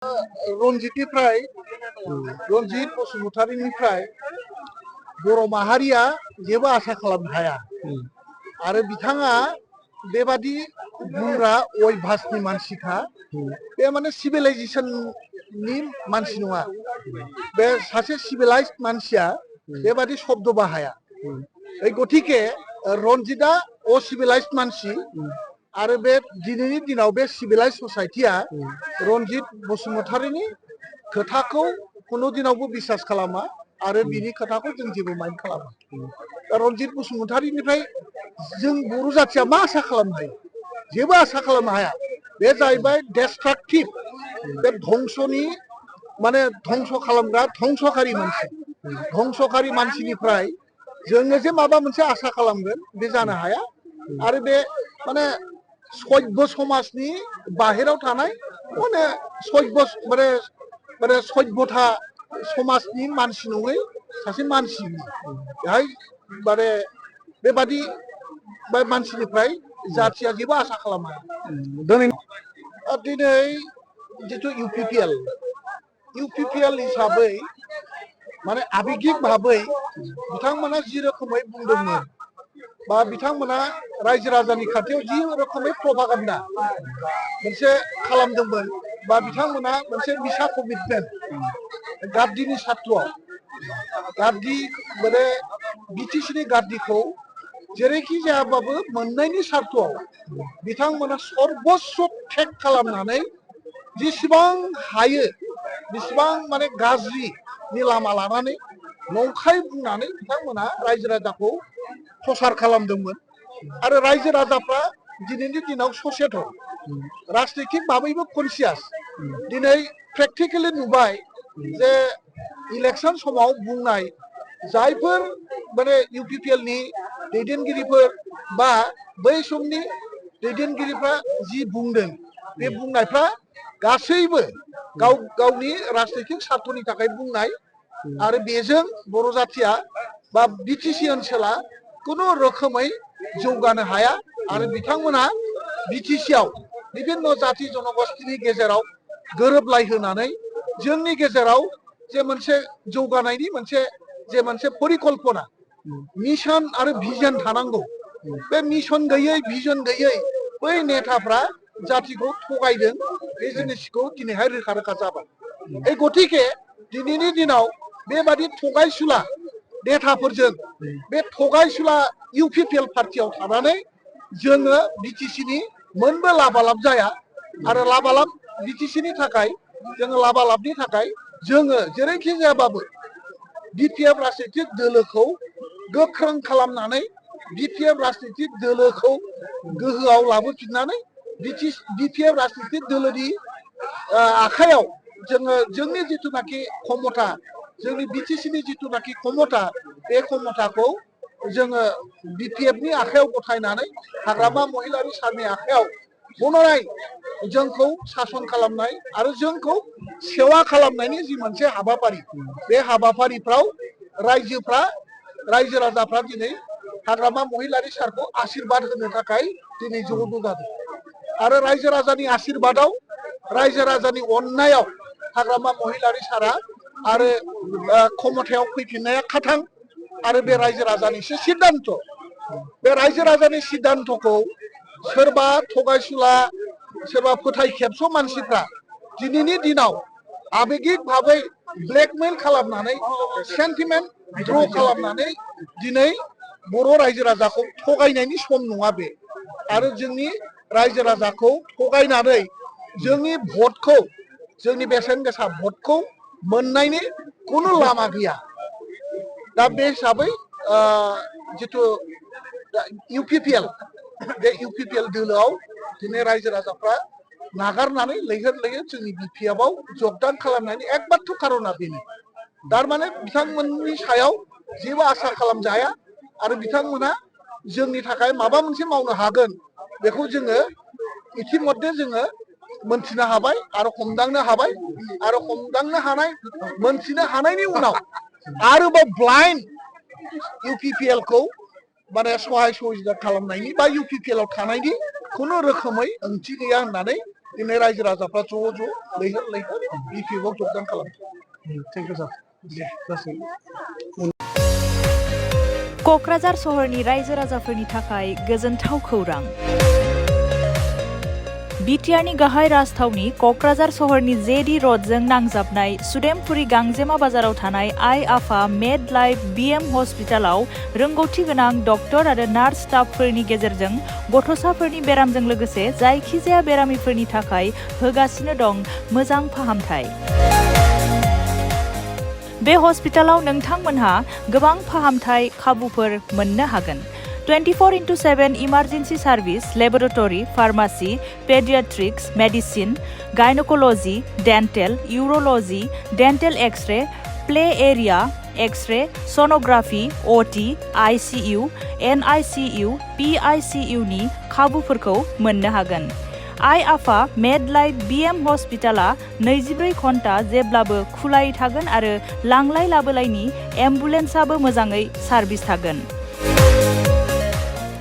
रनजितनिफ्राय रनजित बसुमतारीनिफ्राय बर' माहारिया जेबो आसा खालामनो हाया आरो बिथाङा बेबादि बुंग्रा अयभासनि मानसिखा बे माने सिभिलाइजेसननि मानसि नङा बे सासे सिभिलाइज्ड मानसिया बेबादि शब्द बाहाया गतिके रनजितआ असिभिलाइज्ड मानसि आरो बे दिनैनि दिनाव बे सिभिलाइज्ड ससाइटिया रनजित बसुमतारीनि खोथाखौ कुनु दिनावबो बिसास खालामा आरो बिनि खोथाखौ जों जेबो माइन्ड खालामा रनजित बसुमतारीनिफ्राय जों बर' जाथिया मा आसा खालामनो हायो जेबो आसा खालामनो हाया बे जाहैबाय डेस्ट्राक्टिभ बे धंसनि माने धंस खालामग्रा धंसकारि मानसि धंसकारि मानसिनिफ्राय जोङो जे माबा मोनसे आसा खालामगोन बे जानो हाया आरो बे माने सय्य समाजनि बाहेराव थानाय माने माने सभ्यता समाजनि मानसि नङै सासे मानसि बेहाय माने बेबादि मानसिनिफ्राय जाथिया जेबो आसा खालामा दिनै जिथु इउपिपिएल हिसाबै माने आबेगिक भाबै बिथांमोना जि रोखोमै बुंदोंमोन बा बिथांमोना रायजो राजानि खाथियाव जि रोखोमै प्रपागान्डा मोनसे खालामदोंमोन बा बिथांमोना मोनसे मिसा कमिटमेन्ट गार्दिनि सात्त'आव गार्दि माने बिटिसिनि गार्दिखौ जेरैखि जायाबाबो मोननायनि सार्तआव बिथांमोना सर्बस्व टेक खालामनानै जेसेबां हायो बेसेबां माने गाज्रिनि लामा लानानै नंखाय बुंनानै बिथांमोना रायजो राजाखौ प्रसार खालामदोंमोन आरो रायजो राजाफ्रा दिनैनि दिनाव सचेतन राजनितिक भाबैबो कनसियास दिनै प्रेक्टिकेलि नुबाय जे इलेक्सन समाव बुंनाय जायफोर माने इउपिपिएलनि दैदेनगिरिफोर बा बै समनि दैदेनगिरिफ्रा जि बुंदों बे बुंनायफ्रा गासैबो गावनि राजनितिक सार्थनि थाखाय बुंनाय आरो बेजों बर' जाथिया बा बिटिसि ओनसोला कुनु रोखोमै जौगानो हाया आरो बिथांमोना बिटिसिआव बिभिन्न जाति जनगोष्ठीनि गेजेराव गोरोबलायहोनानै जोंनि गेजेराव जे मोनसे जौगानायनि मोनसे परिकल्पना मिशन आरो भिजन थानांगौ बे मिशन गैयै भिजन गैयै बै नेताफ्रा जातिखौ थगायदों बे जिनिसखौ दिनैहाय रोखा रोखा जाबाय गतिके दिनैनि दिनाव बेबादि थगायसुला नेताफोरजों बे थगायसुला इउपिपिएल पार्टियाव थानानै जोङो बिटिसिनि मोनबो लाबालाब जाया आरो लाबालाब बिटिसिनि थाखाय जोङो लाबालाबनि थाखाय जोङो जेरैखि जायाबाबो बिपिएफ राजनितिक दोलोखौ गोख्रों खालामनानै बिपिएफ राजनितिक दोलोखौ गोहोआव लाबोफिननानै बिपिएफ राजनितिक दोलोनि आखायाव जोङो जोंनि जिथुनाखि क्षमता जोंनि बिटिसिनि जिथुनाखि क्षमता बे क्षमताखौ जोङो बिपिएफनि आखायाव गथायनानै हाग्रामा महिलारि सारनि आखायाव बनाय जोंखौ सासन खालामनाय आरो जोंखौ सेवा खालामनायनि जि मोनसे हाबाफारि बे हाबाफारिफ्राव रायजो राजाफ्रा दिनै हाग्रामा महिलारि सारखौ आशीर्बाद होनो थाखाय दिनै ज' जादों आरो रायजो राजानि आशीर्बादाव रायजो राजानि अननायाव हाग्रामा महिलारि सारा आरो क्षमतायाव फैफिननाया खाथां आरो बे रायजो राजानिसो सिद्धान्त बे रायजो राजानि सिद्धान्तखौ सोरबा थगायसुला सोरबा फोथायखेबस' मानसिफ्रा दिनैनि दिनाव आबेगिक भाबै ब्लेकमेल खालामनानै सेन्टिमेन्ट ड्र खालामनानै दिनै बर' रायजो राजाखौ थगायनायनि सम नङा बे आरो जोंनि रायजो राजाखौ थगायनानै जोंनि भटखौ जोंनि बेसेन गोसा भटखौ मोननायनि कुनु लामा गैया दा बे हिसाबै जिथु इउपिपिएल बे इउपिपिएल दोलोआव दिनै रायजो राजाफ्रा नागारनानै लैहोर लैहोर जोंनि बिपिएफआव जगदान खालामनायनि एकमात्र खारना बेनो थारमाने बिथांमोननि सायाव जेबो आसा खालामजाया आरो बिथांमोना जोंनि थाखाय माबा मोनसे मावनो हागोन बेखौ जोङो इतिमध्ये जोङो मोनथिनो हाबाय आरो हमदांनो हाबाय आरो हमदांनो हानाय मोनथिनो हानायनि उनाव आरोबाव ब्लाइन्ड इउपिपिएलखौ माने सहाय सहिदा खालामनायनि बा इउपिपिएलआव थानायनि खुनु रोखोमै ओंथि गैया होननानै दिनै रायजो राजाफ्रा ज' लैहोर लैहोर बिपिएफआव जगदान खालामदों। थेंक इउ सार। क'क्राझार सहरनि रायजो राजाफोरनि थाखाय गोजोनथाव खौरां। बिटिआरनि गाहाय राजथावनि क'क्राझार सहरनि जेडी र'डजों नांजाबनाय सुदेमपुरी गांजेमा बाजाराव थानाय आइ आफा मेड लाइफ बिएम हस्पिटालाव रोंगौथि गोनां डक्टर आरो नार्स स्टाफफोरनि गेजेरजों गथ'साफोरनि बेरामजों लोगोसे जायखिजाया बेरामिफोरनि थाखाय होगासिनो दं मोजां फाहामथाय। बे हस्पिटालाव नोंथांमोनहा गोबां फाहामथाय खाबुफोर मोननो हागोन। 24/7 emergency service, laboratory, pharmacy, paediatrics, medicine, gynaecology, dental, urology, dental x-ray, play area, x-ray, sonography, OT, ICU, NICU, PICU नि खाबुफोरखौ मोननो हागोन। आइ आफा मेड लाइफ बिएम हस्पिटाला 24 घन्टा जेब्लाबो खुलायै थागोन आरो लांलाय लाबोलायनि एम्बुलेन्सआबो मोजाङै सार्भिस थागोन।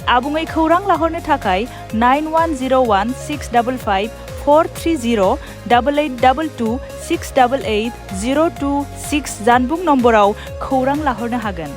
आबुङै खौरां लाहरनो थाखाय 9101655430 8822 688 026 जानबुं नम्बराव खौरां लाहरनो हागोन।